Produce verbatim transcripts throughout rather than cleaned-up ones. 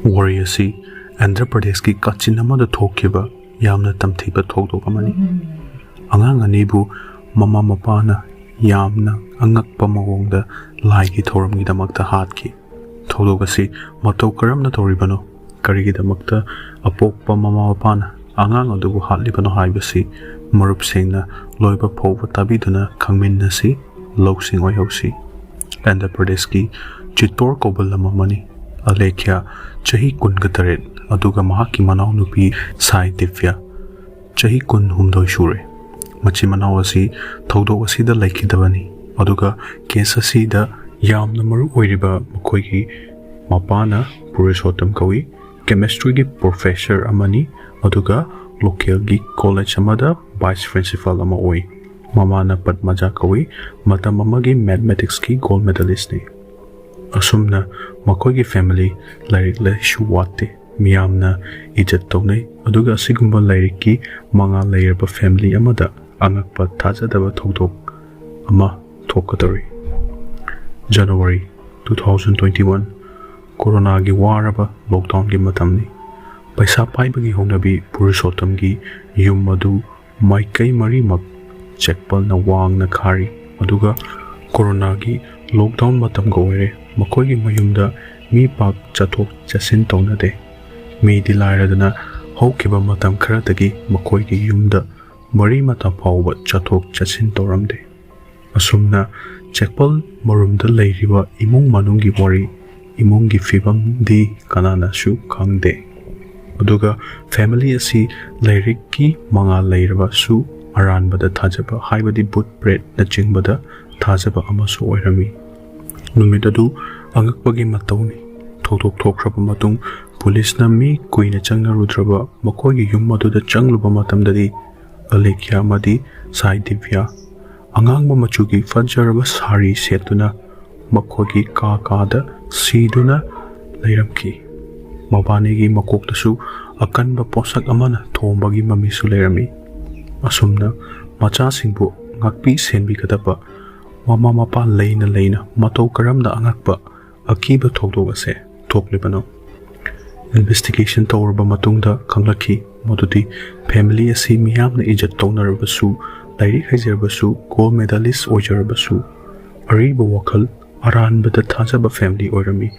ꯋꯥꯔꯤ ꯑꯁꯤ ꯑꯟꯙ꯭ꯔ ꯄ꯭ꯔꯗꯦꯁꯀꯤ ꯀꯥꯆꯤꯟ ꯑꯃꯗ ꯊꯣꯛꯈꯤꯕ ꯌꯥꯝꯅ ꯇꯝꯊꯤꯕ ꯊꯧꯗꯣꯛ ꯑꯃꯅꯤ꯫ ꯑꯉꯥꯡ ꯑꯅꯤꯕꯨ ꯃꯃꯥ ꯃꯄꯥꯅ ꯌꯥꯝꯅ ꯑꯉꯛꯄ ꯃꯑꯣꯡꯗ ꯂꯥꯏꯒꯤ ꯊꯧꯔꯝꯒꯤꯗꯃꯛꯇ ꯍꯥꯠꯈꯤ꯫ ꯊꯧꯗꯣꯛ ꯑꯁꯤ ꯃꯇꯧ ꯀꯔꯝꯅ ꯇꯧꯔꯤꯕꯅꯣ, ꯀꯔꯤꯒꯤꯗꯃꯛꯇ ꯑꯄꯣꯛꯄ ꯃꯃꯥ ꯃꯄꯥꯅ ꯑꯉꯥꯡ ꯑꯗꯨꯕꯨ ꯍꯥꯠꯂꯤꯕꯅꯣ ꯍꯥꯏꯕꯁꯤ ꯃꯔꯨꯞꯁꯤꯡꯅ ꯂꯣꯏꯕ ꯐꯥꯎꯕ ꯇꯥꯕꯤꯗꯨꯅ ꯈꯪꯃꯤꯟꯅꯁꯤ, ꯂꯧꯁꯤꯡ ꯑꯣꯏꯍꯧꯁꯤ꯫ ꯑꯟꯙ꯭ꯔ ꯄ꯭ꯔꯗꯦꯁꯀꯤ ꯆꯤꯠꯇꯣꯔ ꯀꯧꯕ ꯂꯝ ꯑꯃꯅꯤ꯫ ꯑꯂꯦꯈ꯭ꯌꯥ ꯆꯍꯤ ꯀꯨꯟꯒ ꯇꯔꯦꯠ, ꯑꯗꯨꯒ ꯃꯍꯥꯛꯀꯤ ꯃꯅꯥꯎꯅꯨꯄꯤ ꯁꯥꯏ ꯗꯤꯕ꯭ꯌꯥ ꯆꯍꯤ ꯀꯨꯟꯍꯨꯝꯗꯣꯏ ꯁꯨꯔꯦ꯫ ꯃꯆꯤꯟ ꯃꯅꯥꯎ ꯑꯁꯤ ꯊꯧꯗꯣꯛ ꯑꯁꯤꯗ ꯂꯩꯈꯤꯗꯕꯅꯤ, ꯑꯗꯨꯒ ꯀꯦꯁ ꯑꯁꯤꯗ ꯌꯥꯝꯅ ꯃꯔꯨ ꯑꯣꯏꯔꯤꯕ ꯃꯈꯣꯏꯒꯤ ꯃꯄꯥꯅ ꯄꯨꯔꯨꯁꯣꯠꯇꯝ ꯀꯧꯏ, ꯀꯦꯃꯤꯁꯇ꯭ꯔꯤꯒꯤ ꯄ꯭ꯔꯣꯐꯦꯁꯔ ꯑꯃꯅꯤ, ꯑꯗꯨꯒ ꯂꯣꯀꯦꯜꯒꯤ ꯀꯣꯂꯦꯖ ꯑꯃꯗ ꯚꯥꯏꯁ ꯄ꯭ꯔꯤꯟꯁꯤꯄꯥꯜ ꯑꯃ ꯑꯣꯏ꯫ ꯃꯃꯥꯅ ꯄꯗꯃꯖꯥ ꯀꯧꯏ, ꯃꯇꯝ ꯑꯃꯒꯤ ꯃꯦꯊꯃꯦꯇꯤꯛꯁꯀꯤ ꯒꯣꯜꯗ ꯃꯦꯗꯥꯂꯤꯁ꯭ꯠꯅꯤ꯫ ꯑꯁꯨꯝꯅ ꯃꯈꯣꯏꯒꯤ ꯐꯦꯃꯤꯂꯤ ꯂꯥꯏꯔꯤꯛ ꯂꯥꯏꯁꯨ ꯋꯥꯠꯇꯦ, ꯃꯤꯌꯥꯝꯅ ꯏꯖꯠ ꯇꯧꯅꯩ, ꯑꯗꯨꯒ ꯑꯁꯤꯒꯨꯝꯕ ꯂꯥꯏꯔꯤꯛꯀꯤ ꯃꯉꯥꯜ ꯂꯩꯔꯕ ꯐꯦꯃꯤꯂꯤ ꯑꯃꯗ ꯑꯉꯛꯄ ꯊꯥꯖꯗꯕ ꯊꯧꯗꯣꯛ ꯑꯃ ꯊꯣꯛꯀꯗꯧꯔꯤ꯫ January two thousand twenty one, ꯀꯣꯔꯣꯅꯥꯒꯤ ꯋꯥꯔꯕ ꯂꯣꯛꯗꯥꯎꯟꯒꯤ ꯃꯇꯝꯅꯤ꯫ ꯄꯩꯁꯥ ꯄꯥꯏꯕꯒꯤ ꯍꯧꯅꯕꯤ ꯄꯨꯔꯨꯁꯣꯠꯇꯝꯒꯤ ꯌꯨꯝ ꯑꯗꯨ ꯃꯥꯏꯀꯩ ꯃꯔꯤꯃꯛ ꯆꯦꯛꯄꯜꯅ ꯋꯥꯡꯅ ꯈꯥꯔꯤ, ꯑꯗꯨꯒ ꯀꯣꯔꯣꯅꯥꯒꯤ ꯂꯣꯛꯗꯥꯎꯟ ꯃꯇꯝꯒ ꯑꯣꯏꯔꯦ꯫ ꯃꯈꯣꯏꯒꯤ ꯃꯌꯨꯝꯗ ꯃꯤ ꯄꯥꯛ ꯆꯠꯊꯣꯛ ꯆꯠꯁꯤꯟ ꯇꯧꯅꯗꯦ꯫ ꯃꯤꯗꯤ ꯂꯥꯏꯔꯗꯅ ꯍꯧꯈꯤꯕ ꯃꯇꯝ ꯈꯔꯗꯒꯤ ꯃꯈꯣꯏꯒꯤ ꯌꯨꯝꯗ ꯃꯔꯤ ꯃꯇꯥ ꯐꯥꯎꯕ ꯆꯠꯊꯣꯛ ꯆꯠꯁꯤꯟ ꯇꯧꯔꯝꯗꯦ꯫ ꯑꯁꯨꯝꯅ ꯆꯦꯛꯄꯜ ꯃꯔꯨꯝꯗ ꯂꯩꯔꯤꯕ ꯏꯃꯨꯡ ꯃꯅꯨꯡꯒꯤ ꯋꯥꯔꯤ, ꯏꯃꯨꯡꯒꯤ ꯐꯤꯕꯝꯗꯤ ꯀꯅꯥꯅꯁꯨ ꯈꯪꯗꯦ꯫ ꯑꯗꯨꯒ ꯐꯦꯃꯤꯂꯤ ꯑꯁꯤ ꯂꯥꯏꯔꯤꯛꯀꯤ ꯃꯉꯥꯜ ꯂꯩꯔꯕꯁꯨ ꯑꯔꯥꯟꯕꯗ ꯊꯥꯖꯕ, ꯍꯥꯏꯕꯗꯤ ꯚꯨꯠ ꯄ꯭ꯔꯦꯠꯅꯆꯤꯡꯕꯗ ꯊꯥꯖꯕ ꯑꯃꯁꯨ ꯑꯣꯏꯔꯝꯃꯤ꯫ ꯅꯨꯃꯤꯠ ꯑꯗꯨ ꯑꯉꯛꯄꯒꯤ ꯃꯇꯧꯅꯤ꯫ ꯊꯧꯗꯣꯛ ꯊꯣꯛꯈ꯭ꯔꯕ ꯃꯇꯨꯡ ꯄꯨꯂꯤꯁꯅ ꯃꯤ ꯀꯨꯏꯅ ꯆꯪꯅꯔꯨꯗ꯭ꯔꯕ ꯃꯈꯣꯏꯒꯤ ꯌꯨꯝ ꯑꯗꯨꯗ ꯆꯪꯂꯨꯕ ꯃꯇꯝꯗꯗꯤ ꯑꯂꯦꯈ꯭ꯌꯥ ꯑꯃꯗꯤ ꯁꯥꯏ ꯗꯤꯕ꯭ꯌꯥ ꯑꯉꯥꯡꯕ ꯃꯆꯨꯒꯤ ꯐꯖꯔꯕ ꯁꯥꯔꯤ ꯁꯦꯠꯇꯨꯅ ꯃꯈꯣꯏꯒꯤ ꯀꯥ ꯀꯥꯗ ꯁꯤꯗꯨꯅ ꯂꯩꯔꯝꯈꯤ꯫ ꯃꯕꯥꯅꯤꯒꯤ ꯃꯀꯣꯛꯇꯁꯨ ꯑꯀꯟꯕ ꯄꯣꯠꯁꯛ ꯑꯃꯅ ꯊꯣꯝꯕꯒꯤ ꯃꯃꯤꯁꯨ ꯂꯩꯔꯝꯃꯤ꯫ ꯑꯁꯨꯝꯅ ꯃꯆꯥꯁꯤꯡꯕꯨ ꯉꯥꯛꯄꯤ ꯁꯦꯟꯕꯤꯒꯗꯕ ꯃꯃꯥ ꯃꯄꯥ ꯂꯩꯅ ꯂꯩꯅ ꯃꯇꯧ ꯀꯔꯝꯅ ꯑꯉꯛꯄ ꯑꯀꯤꯕ ꯊꯧꯗꯣꯛ ꯑꯁꯦ ꯊꯣꯛꯂꯤꯕꯅꯣ? ꯏꯟꯚꯦꯁꯇꯤꯒꯦꯁꯟ ꯇꯧꯔꯕ ꯃꯇꯨꯡꯗ ꯈꯪꯂꯛꯈꯤ ꯃꯗꯨꯗꯤ ꯐꯦꯃꯤꯂꯤ ꯑꯁꯤ ꯃꯤꯌꯥꯝꯅ ꯏꯖꯠ ꯇꯧꯅꯔꯕꯁꯨ, ꯂꯥꯏꯔꯤꯛ ꯍꯩꯖꯔꯕꯁꯨ, ꯒꯣꯜꯗ ꯃꯦꯗꯥꯂꯤꯁ ꯑꯣꯏꯖꯔꯕꯁꯨ, ꯑꯔꯤꯕ ꯋꯥꯈꯜ, ꯑꯔꯥꯟꯕꯗ ꯊꯥꯖꯕ ꯐꯦꯃꯤꯂꯤ ꯑꯣꯏꯔꯝꯃꯤ꯫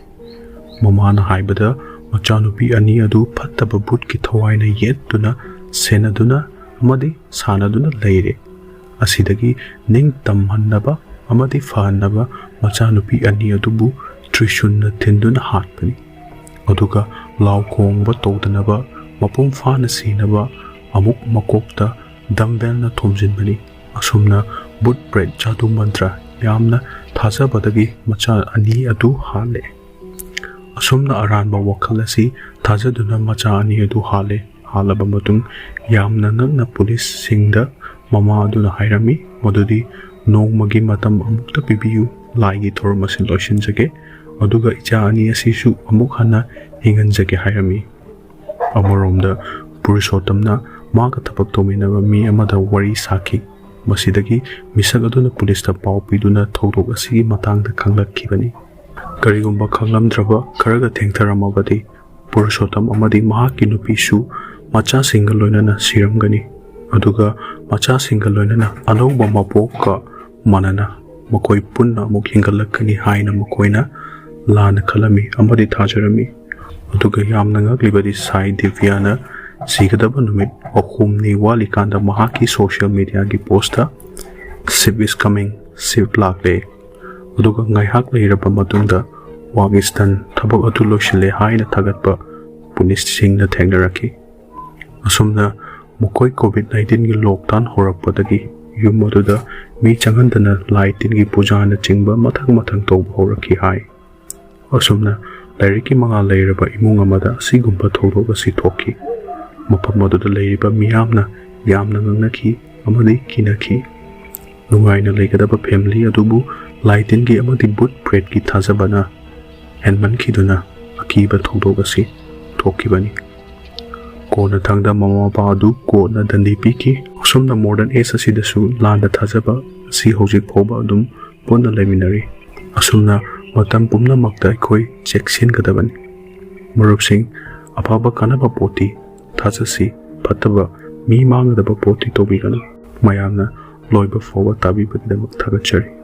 ꯃꯃꯥꯅ ꯍꯥꯏꯕꯗ, ꯃꯆꯥꯅꯨꯄꯤ ꯑꯅꯤ ꯑꯗꯨ ꯐꯠꯇꯕ ꯚꯨꯠꯀꯤ ꯊꯋꯥꯏꯅ ꯌꯦꯠꯇꯨꯅ, ꯁꯦꯟꯅꯗꯨꯅ ꯑꯃꯗꯤ ꯁꯥꯟꯅꯗꯨꯅ ꯂꯩꯔꯦ꯫ ꯑꯁꯤꯗꯒꯤ ꯅꯤꯡꯇꯝꯍꯟꯅꯕ ꯑꯃꯗꯤ ꯐꯍꯟꯅꯕ ꯃꯆꯥꯅꯨꯄꯤ ꯑꯅꯤ ꯑꯗꯨꯕꯨ ꯇ꯭ꯔꯤꯁꯨꯟꯅ ꯊꯤꯟꯗꯨꯅ ꯍꯥꯠꯄꯅꯤ꯫ ꯑꯗꯨꯒ ꯂꯥꯎ ꯈꯣꯡꯕ ꯇꯧꯗꯅꯕ, ꯃꯄꯨꯡ ꯐꯥꯅ ꯁꯤꯅꯕ ꯑꯃꯨꯛ ꯃꯀꯣꯛꯇ ꯗꯝꯕꯦꯜꯅ ꯊꯣꯝꯖꯤꯟꯕꯅꯤ꯫ ꯑꯁꯨꯝꯅ ꯚꯨꯠ ꯄ꯭ꯔꯦꯠ, ꯖꯥꯗꯨ ꯃꯟꯇ꯭ꯔ ꯌꯥꯝꯅ ꯊꯥꯖꯕꯗꯒꯤ ꯃꯆꯥ ꯑꯅꯤ ꯑꯗꯨ ꯍꯥꯠꯂꯦ꯫ ꯑꯁꯨꯝꯅ ꯑꯔꯥꯟꯕ ꯋꯥꯈꯜ ꯑꯁꯤ ꯊꯥꯖꯗꯨꯅ ꯃꯆꯥ ꯑꯅꯤ ꯑꯗꯨ ꯍꯥꯠꯂꯦ꯫ ꯍꯥꯠꯂꯕ ꯃꯇꯨꯡ ꯌꯥꯝꯅ ꯉꯛꯅ ꯄꯨꯂꯤꯁꯁꯤꯡꯗ ꯃꯃꯥ ꯑꯗꯨꯅ ꯍꯥꯏꯔꯝꯃꯤ ꯃꯗꯨꯗꯤ, "ꯅꯣꯡꯃꯒꯤ ꯃꯇꯝ ꯑꯃꯨꯛꯇ ꯄꯤꯕꯤꯌꯨ, ꯂꯥꯏꯒꯤ ꯊꯧꯔꯝ ꯑꯁꯤ ꯂꯣꯏꯁꯤꯟꯖꯒꯦ, ꯑꯗꯨꯒ ꯏꯆꯥ ꯑꯅꯤ ꯑꯁꯤꯁꯨ ꯑꯃꯨꯛ ꯍꯟꯅ ꯍꯤꯡꯍꯟꯖꯒꯦ" ꯍꯥꯏꯔꯝꯃꯤ꯫ ꯑꯃꯔꯣꯝꯗ ꯄꯨꯔꯨꯁꯣꯠꯇꯝꯅ ꯃꯥꯒ ꯊꯕꯛ ꯇꯧꯃꯤꯟꯅꯕ ꯃꯤ ꯑꯃꯗ ꯋꯥꯔꯤ ꯁꯥꯈꯤ꯫ ꯃꯁꯤꯗꯒꯤ ꯃꯤꯁꯛ ꯑꯗꯨꯅ ꯄꯨꯂꯤꯁꯇ ꯄꯥꯎ ꯄꯤꯗꯨꯅ ꯊꯧꯗꯣꯛ ꯑꯁꯤꯒꯤ ꯃꯇꯥꯡꯗ ꯈꯪꯂꯛꯈꯤꯕꯅꯤ꯫ ꯀꯔꯤꯒꯨꯝꯕ ꯈꯪꯂꯝꯗ꯭ꯔꯕ ꯈꯔꯒ ꯊꯦꯡꯊꯔꯝꯃꯕꯗꯤ ꯄꯨꯔꯨꯁꯣꯠꯇꯝ ꯑꯃꯗꯤ ꯃꯍꯥꯛꯀꯤ ꯅꯨꯄꯤꯁꯨ ꯃꯆꯥꯁꯤꯡꯒ ꯂꯣꯏꯅꯅ ꯁꯤꯔꯝꯒꯅꯤ꯫ ꯑꯗꯨꯒ ꯃꯆꯥꯁꯤꯡꯒ ꯂꯣꯏꯅꯅ ꯑꯅꯧꯕ ꯃꯄꯣꯛꯀ ꯃꯥꯟꯅꯅ ꯃꯈꯣꯏ ꯄꯨꯟꯅ ꯑꯃꯨꯛ ꯍꯤꯡꯒꯠꯂꯛꯀꯅꯤ ꯍꯥꯏꯅ ꯃꯈꯣꯏꯅ ꯂꯥꯟꯅ ꯈꯜꯂꯝꯃꯤ ꯑꯃꯗꯤ ꯊꯥꯖꯔꯝꯃꯤ꯫ ꯑꯗꯨꯒ ꯌꯥꯝꯅ ꯉꯛꯂꯤꯕꯗꯤ ꯁꯥꯏ ꯗꯤꯕ꯭ꯌꯥꯅ ꯁꯤꯒꯗꯕ ꯅꯨꯃꯤꯠ ꯑꯍꯨꯝꯅꯤ ꯋꯥꯠꯂꯤꯀꯥꯟꯗ ꯃꯍꯥꯛꯀꯤ ꯁꯣꯁꯤꯌꯦꯜ ꯃꯤꯗꯤꯌꯥꯒꯤ ꯄꯣꯁꯇ "Shiv is coming, ꯁꯤꯕ ꯂꯥꯛꯂꯦ", ꯑꯗꯨꯒ ꯉꯥꯏꯍꯥꯛ ꯂꯩꯔꯕ ꯃꯇꯨꯡꯗ "Work is done, ꯊꯕꯛ ꯑꯗꯨ ꯂꯣꯏꯁꯤꯜꯂꯦ" ꯍꯥꯏꯅ ꯊꯥꯒꯠꯄ ꯄꯨꯂꯤꯁꯁꯤꯡꯅ ꯊꯦꯡꯅꯔꯛꯈꯤ꯫ ꯑꯁꯨꯝꯅ ꯃꯈꯣꯏ ꯀꯣꯚꯤꯗ ꯅꯥꯏꯟꯇꯤꯟꯒꯤ ꯂꯣꯛꯗꯥꯎꯟ ꯍꯧꯔꯛꯄꯗꯒꯤ ꯌꯨꯝ ꯑꯗꯨꯗ ꯃꯤ ꯆꯪꯍꯟꯗꯅ ꯂꯥꯏ ꯇꯤꯟꯒꯤ ꯄꯨꯖꯥꯅꯆꯤꯡꯕ ꯃꯊꯪ ꯃꯊꯪ ꯇꯧꯕ ꯍꯧꯔꯛꯈꯤ ꯍꯥꯏ꯫ ꯑꯁꯨꯝꯅ ꯂꯥꯏꯔꯤꯛꯀꯤ ꯃꯉꯥꯜ ꯂꯩꯔꯕ ꯏꯃꯨꯡ ꯑꯃꯗ ꯑꯁꯤꯒꯨꯝꯕ ꯊꯧꯗꯣꯛ ꯑꯁꯤ ꯊꯣꯛꯈꯤ꯫ ꯃꯐꯝ ꯑꯗꯨꯗ ꯂꯩꯔꯤꯕ ꯃꯤꯌꯥꯝꯅ ꯌꯥꯝꯅ ꯉꯛꯅꯈꯤ ꯑꯃꯗꯤ ꯀꯤꯅꯈꯤ꯫ ꯅꯨꯡꯉꯥꯏꯅ ꯂꯩꯒꯗꯕ ꯐꯦꯃꯤꯂꯤ ꯑꯗꯨꯕꯨ ꯂꯥꯏ ꯇꯤꯟꯒꯤ ꯑꯃꯗꯤ ꯚꯨꯠ ꯄ꯭ꯔꯦꯠꯀꯤ ꯊꯥꯖꯕꯅ ꯍꯦꯟꯃꯟꯈꯤꯗꯨꯅ ꯑꯀꯤꯕ ꯊꯧꯗꯣꯛ ꯑꯁꯤ ꯊꯣꯛꯈꯤꯕꯅꯤ꯫ ꯀꯣꯟꯅꯊꯪꯗ ꯃꯃꯥ ꯃꯄꯥ ꯑꯗꯨ ꯀꯣꯔꯠꯅ ꯗꯟꯗꯤ ꯄꯤꯈꯤ꯫ ꯑꯁꯨꯝꯅ ꯃꯣꯗꯔꯟ ꯑꯦꯖ ꯑꯁꯤꯗꯁꯨ ꯂꯥꯟꯗ ꯊꯥꯖꯕ ꯑꯁꯤ ꯍꯧꯖꯤꯛ ꯐꯥꯎꯕ ꯑꯗꯨꯝ ꯄꯨꯟꯅ ꯂꯩꯃꯤꯟꯅꯔꯤ꯫ ꯑꯁꯨꯝꯅ ꯃꯇꯝ ꯄꯨꯝꯅꯃꯛꯇ ꯑꯩꯈꯣꯏ ꯆꯦꯛꯁꯤꯟꯒꯗꯕꯅꯤ꯫ ꯃꯔꯨꯞꯁꯤꯡ, ꯑꯐꯕ ꯀꯥꯟꯅꯕ ꯄꯣꯠꯇꯤ ꯊꯥꯖꯁꯤ, ꯐꯠꯇꯕ ꯃꯤ ꯃꯥꯡꯒꯗꯕ ꯄꯣꯠꯇꯤ ꯇꯧꯕꯤꯒꯅꯨ꯫ ꯃꯌꯥꯝꯅ ꯂꯣꯏꯕ ꯐꯥꯎꯕ ꯇꯥꯕꯤꯕꯒꯤꯗꯃꯛ ꯊꯥꯒꯠꯆꯔꯤ꯫